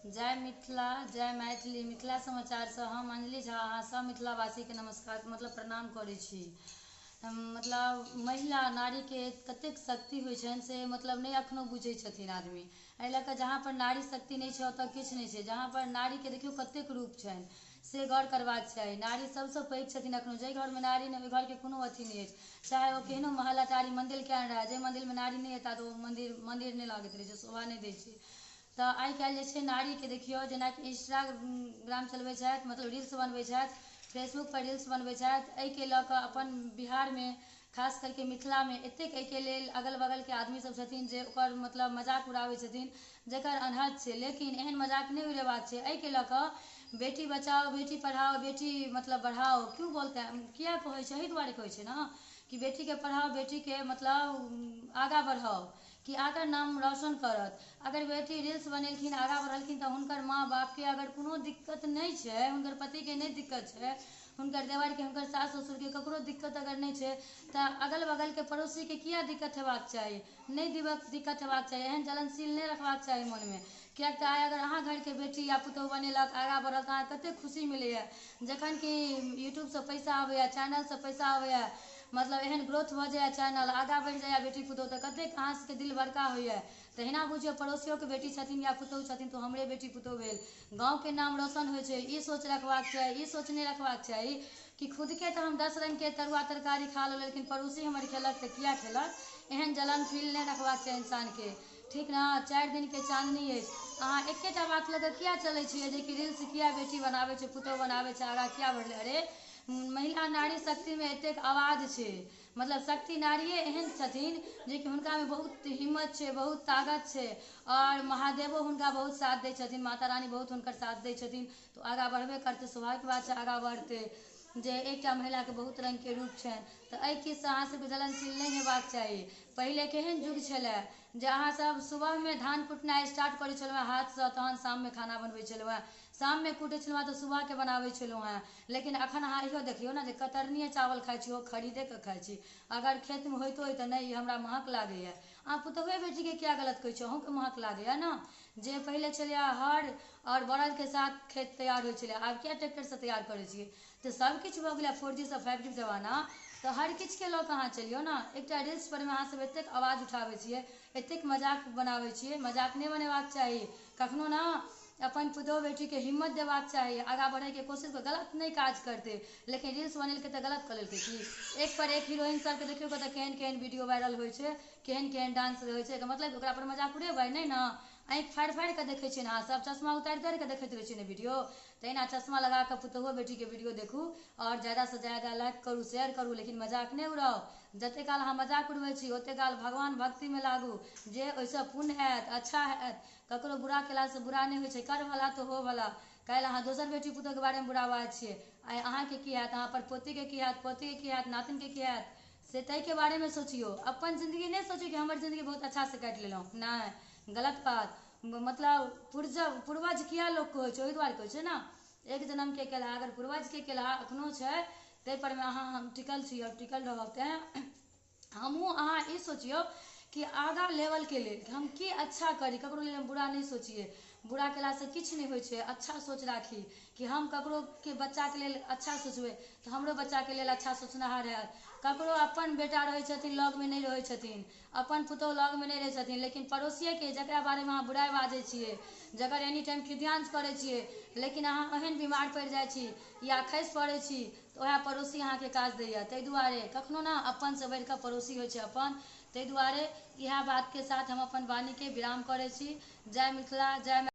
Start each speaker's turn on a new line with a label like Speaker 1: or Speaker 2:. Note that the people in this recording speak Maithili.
Speaker 1: जय मिथिला जय मैथिली। मिथिला समाचारसँ हम अंजलि झा अहाँ सब मिथिलावासीके नमस्कार मतलब प्रणाम करै छी। मतलब महिला नारीके कतेक शक्ति होइ छनि से मतलब नहि एखनो बुझै छथिन आदमी। एहि लऽ कऽ जहाँ पर नारी शक्ति नहि छै ओतऽ किछु नहि छै। जहाँ पर नारीके देखियौ कतेक रूप छनि से गौर करबाक चाही। नारी सबसँ पैघ छथिन। एखनो जाहि घरमे नारी नहि, ओहि घरके कोनो अथी नहि अछि। चाहे ओ केहनो महल अटारी मन्दिर किया नहि रहए, जाहि मन्दिरमे नारी नहि एता तऽ ओ मन्दिर मन्दिर नहि लागैत रहै छै, शोभा नहि दै छै। तऽ आइ काल्हि जे छै नारीके देखियौ, जेनाकि इंस्टाग्राम चलबै छथि, मतलब रील्स बनबै छथि, फेसबुक पर रील्स बनबै छथि। एहिके लऽ कऽ अपन बिहारमे, खास करके मिथिलामे एतेक एहिके लेल अगल बगलके आदमी सब छथिन जे ओकर मतलब मजाक उड़ाबै छथिन, जकर अनहद छै। लेकिन एहन मजाक नहि उड़ेबाक छै। एहिके लऽ कऽ बेटी बचाओ बेटी पढ़ाओ बेटी मतलब बढ़ाओ क्यों बोलते हैं, किया कहै छै? एहि दुआरे कहै छै ने कि बेटीके पढ़ाओ, बेटीके मतलब आगाँ बढ़ाओ कि आगाँ नाम रोशन करत। अगर बेटी रील्स बनेलखिन, आगाँ बढ़लखिन, तऽ हुनकर माँ बापके अगर कोनो दिक्कत नहि छै, हुनकर पतिके नहि दिक्कत छै, हुनकर देवरके, हुनकर सास ससुरके ककरो दिक्कत अगर नहि छै, तऽ अगल बगलके पड़ोसीके किया दिक्कत हेबाक चाही? नहि दिक्कत हेबाक चाही। एहन जलनशील नहि रखबाक चाही मोनमे। किएक तऽ आइ अगर अहाँ घरके बेटी या पुतोहु बनेलक, आगाँ बढ़ल, तऽ अहाँके कतेक खुशी मिलैए। जखन कि यूट्यूबसँ पैसा अबैए, चैनलसँ पैसा अबैए, मतलब एहन ग्रोथ भऽ जाइए, चैनल आगाँ बढ़ि जाइए, बेटी पुतोहु, तऽ कतेक अहाँ सबके दिल बड़का होइए। तहिना बुझियौ, पड़ोसियोके बेटी छथिन या पुतोहु छथिन तऽ हमरे बेटी पुतोहु भेल, गाँवके नाम रोशन होइ छै। ई सोच रखबाक चाही। ई सोच नहि रखबाक चाही कि खुदके तऽ हम 10 रङ्गके तरुआ तरकारी खा लेलहुँ, लेकिन पड़ोसी हमर खेलक तऽ किया खेलक? एहन जलन फील नहि रखबाक चाही इंसानके। ठीक ने? 4 दिनके चाँदनी अछि। अहाँ एकेटा बात लऽ कऽ किया चलै छियै जेकि रील्स किया बेटी बनाबै छै, पुतोहु बनाबै छै, आगाँ किया बढ़लै? अरे, महिला नारी शक्तिमे एतेक आवाज छै। मतलब शक्ति नारिये एहन छथिन जेकि हुनकामे बहुत हिम्मत छै, बहुत ताकत छै आओर महादेवो हुनका बहुत साथ दै छथिन। माता रानी बहुत हुनकर साथ दै छथिन, तऽ आगाँ बढ़बे करतै। स्वाभाविक बात छै आगाँ बढ़तै, जे एकटा महिलाके बहुत रङ्गके रूप छनि। तऽ एहि चीजसँ अहाँ सबके जलनशील नहि हेबाक चाही। पहिले केहन युग छलै जे अहाँ सब सुबहमे धान कुटनाइ स्टार्ट करै छलहुँ हेँ हाथसँ, तहन शाममे खाना बनबै छलहुँ हेँ। शाममे कुटै छलहुँ हेँ तऽ सुबहके बनाबै छलहुँ हेँ। लेकिन एखन अहाँ इहो देखियौ ने जे कतरनिये चावल खाइ छी, ओ खरीदेके खाइ छी। अगर खेतमे होइतो अइ तऽ नहि, ई हमरा महक लागैए। अहाँ पुतोहुए बेटीके किया गलत कहै छी? अहूँके महक लागैए ने। जे पहिले छलैए हर आओर बरदके साथ खेत तैयार होइ छलै, आब किया ट्रैक्टरसँ तैयार करै छियै? तऽ सब किछु भऽ गेलै। 4Gसँ 5G जमाना, तऽ हर किछुके लऽ कऽ अहाँ चलियौ ने। एकटा रील्स परमे अहाँ सब एतेक आवाज उठाबै छियै, एतेक मजाक बनाबै छियै। मजाक नहि बनेबाक चाही कखनो ने। अपन पुतोहु बेटीके हिम्मत देबाक चाही, आगाँ बढ़ैके कोशिश, गलत नहि काज करतै। लेकिन रील्स बनेलकै तऽ गलत कऽ लेलकै की? एक पर एक हीरोइन सबके देखियौ कतऽ केहन केहन वीडियो वायरल होइ छै, केहन केहन डांस होइ छै। मतलब ओकरा पर मजाक उड़ेबै नहि ने। आँखि फाड़ि फाड़ि कऽ देखै छियै ने अहाँ सब, चश्मा उतारि उतारि कऽ देखैत रहै छियै ने वीडियो। तहिना चश्मा लगा कऽ पुतोहुओ बेटीके वीडियो देखू आओर ज्यादासँ ज्यादा लाइक करू, शेयर करू, लेकिन मजाक नहि उड़ाउ। जते काल अहाँ मजाक उड़बै छी, ओते काल भगवान भक्तिमे लागू जे ओहिसँ पुण्य हैत, अच्छा हैत। ककरो बुरा केलासँ बुरा नहि होइ छै। कर भला तऽ हो भला। काल्हि अहाँ दोसर बेटी पुतोहके बारेमे बुरा बाजै छियै, आइ अहाँके की हैत? अहाँ पर पोतीके की हैत, पोतीके की हैत, नातिनके की हैत, से ताहिके बारेमे सोचियौ। अपन जिन्दगी नहि सोचियौ कि हमर जिन्दगी बहुत अच्छासँ काटि लेलहुँ। नहि, गलत बात। मतलब पूर्वज किया लोक कहै छै? ओहि दुआरे कहै छै ने। एक जन्मके केलहा अगर पूर्वजके केलहा एखनो छै, ताहि परमे अहाँ हम टिकल छी आओर टिकल रहब। तेँ हमहूँ अहाँ ई सोचियौ कि आगाँ लेवलके लेल हम की अच्छा करी। ककरो लेल हम बुरा नहि सोचियै। बुरा केलासँ किछु नहि होइ छै। अच्छा सोच राखी कि हम ककरोके बच्चाके लेल अच्छा सोचबै तऽ हमरो बच्चाके लेल अच्छा सोचनिहार हैत। ककरो अपन बेटा रहै छथिन, लगमे नहि रहै छथिन, अपन पुतोहु लगमे नहि रहै छथिन, लेकिन पड़ोसिएके, जकरा बारेमे अहाँ बुराइ बाजै छियै, जकर एनी टाइम खिद्यांश करै छियै, लेकिन अहाँ ओहन बीमार पड़ि जाइ छी या खसि पड़ै छी तऽ उएह पड़ोसी अहाँके काज दैए। ताहि दुआरे कखनो ने अपनसँ बढ़ि कऽ पड़ोसी होइ छै अपन। ताहि दुआरे इएह बातके साथ हम अपन वाणीके विराम करै छी। जय मिथिला, जय।